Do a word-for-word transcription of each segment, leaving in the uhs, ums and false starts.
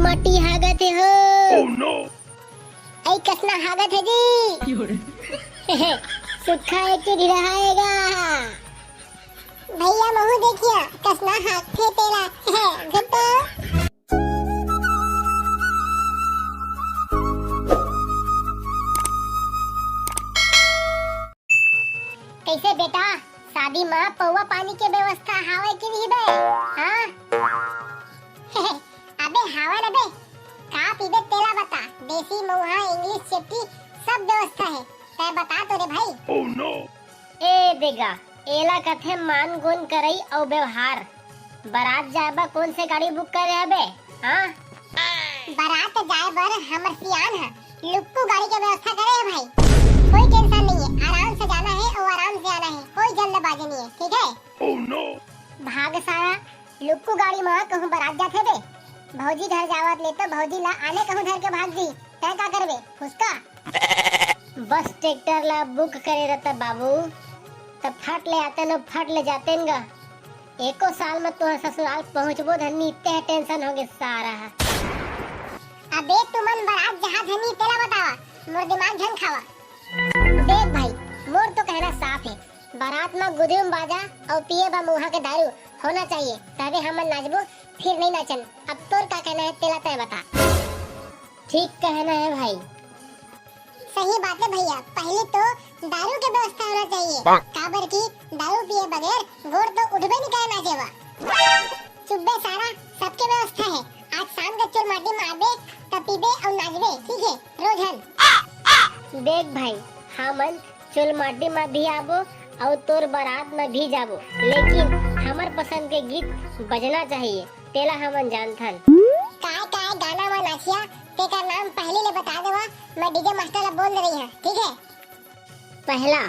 माटी हागत हे हो। अई कसना हागत हे जी। सुक्खा एक के ढिलहाएगा। भैया महू देखिया, कसना हागथे तेला। घुट्टो। कैसे बेटा, शादी मा पौवा पानी के व्यवस्था हावय कि नहीं बे? हाँ? अबे हावय न बे, का पीबे तेला बता, देसी मऊहा, English चेपटी, सब व्यवस्था हे। तै बता तो रे भाई। ए देगा, एला कथे मान गुन करई अउ व्यवहार। बारात जाए बर कौन से गाड़ी बुक करे हबे? हाँ? बारात जाए बर हमर सियान ह लुक्कू गाड़ी के व्यवस्था करे हे भाई। कोई टेंशन नहीं है, आराम से जाना है और आराम से आना है, कोई जल्दबाजी नहीं है, ठीक है? भाग सारा, लुक्कू गाड़ी मा कहूँ बारात जाथे बे? भौजी घर जावत ले तो भौजी ला आने कहूँ धर के भाग जी, तै का करबे? फुसका। बस ट्रैक्टर ला बुक करे रहता बाबू, त फट ले आते न, फट ले जाते न गा। एको साल में तुहर ससुराल पहुँचबो धन्नी, तेह टेंशन होगे सारा ह। अबे तुमन बारात जहाँ धन्नी तेला बतावा, मोर दिमाग झन खावा। देख भाई, मोर तो कहना साफ है, बारात में गुदुम बाजा और पिए बा मुहा के दारू होना चाहिए, तबे हमन नाचबो, फिर नहीं नाचन। अब तोर का कहना है तेला तय बता। ठीक कहना है भाई। सही बात है भैया, पहले तो दारू के व्यवस्था होना चाहिए, काबर कि दारू पिए बगैर गोड़ तो उठबे नहीं करे नाचे बा। चुप बे सारा, सबके व्यवस्था है। आज शाम के चुल माटी में आबे, तब पीबे और नाचबे, ठीक है? रोज हन। देख भाई, हमन चुल माटी में भी आबो और तोर बारात में भी जाबो, लेकिन हमर पसंद के गीत बजना चाहिए, तेला हमन जानथन। काय काय गाना में नाचिया, तेकर नाम पहले ले बता देवा, मैं डीजे मास्टर ला बोल दे रही हूँ, ठीक है? पहला।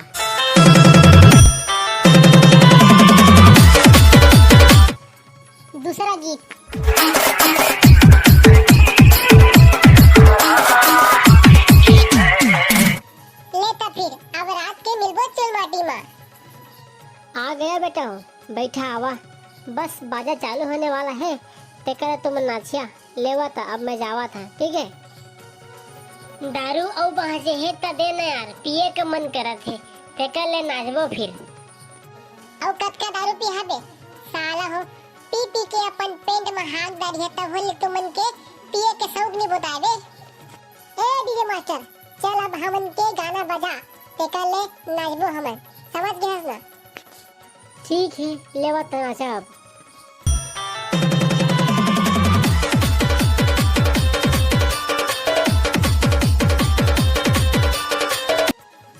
दूसरा गीत। ले त फिर, अब रात के मिलबो चुल माटी मा। आ गया बेटा, बैठा आवा, बस बाजा चालू होने वाला है, तेकर तुम नाचिया। लेवा त, अब मैं जावा था, ठीक है? दारू अउ बाँचे हे त दे न यार, पिए के मन करत हे, तेकर ले नाचबो फिर। अउ कतका दारू पिहाबे? साला हो, पी पी के अपन पेंट में हाथ डारिहे, तब होले तुमन के पिए के शौक नहीं बताए बे। ए डीजे मास्टर, चल अब हमन के गाना बजा, तेकर ले नाचबो हमन, समझ गए हस ना? ठीक है, लेवा त नाचा अब।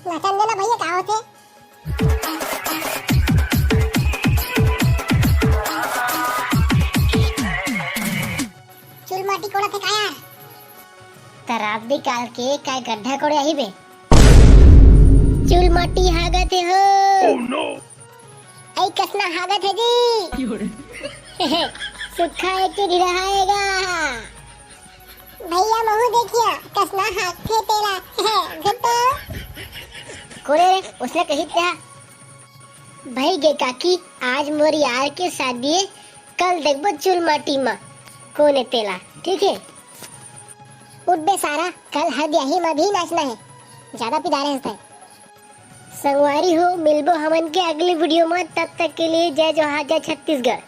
नाचन देना भैया, का होथे? चुल माटी कोड़त हे का यार? त रात बिकाल के काय गड्ढा कोड़े आही बे? चुल माटी हागत हे हो। अई कसना हागत हे जी। सुक्खा एक के ढिलहाएगा। भैया महू देखिया, कसना हागथे तेला। घुट्टो। कोने रे, उसने कही था। भाई गे काकी, आज मोर यार के शादी हे, कल देखबो चुल माटी मा कोने तेला, ठीक है? उठ बे सारा, कल हरदियाही मा भी नाचना है, ज्यादा पिदारे हस तैं। संगवारी हो, मिलबो हमन के अगली वीडियो में। तब तक के लिए जय जोहार, जय छत्तीसगढ़।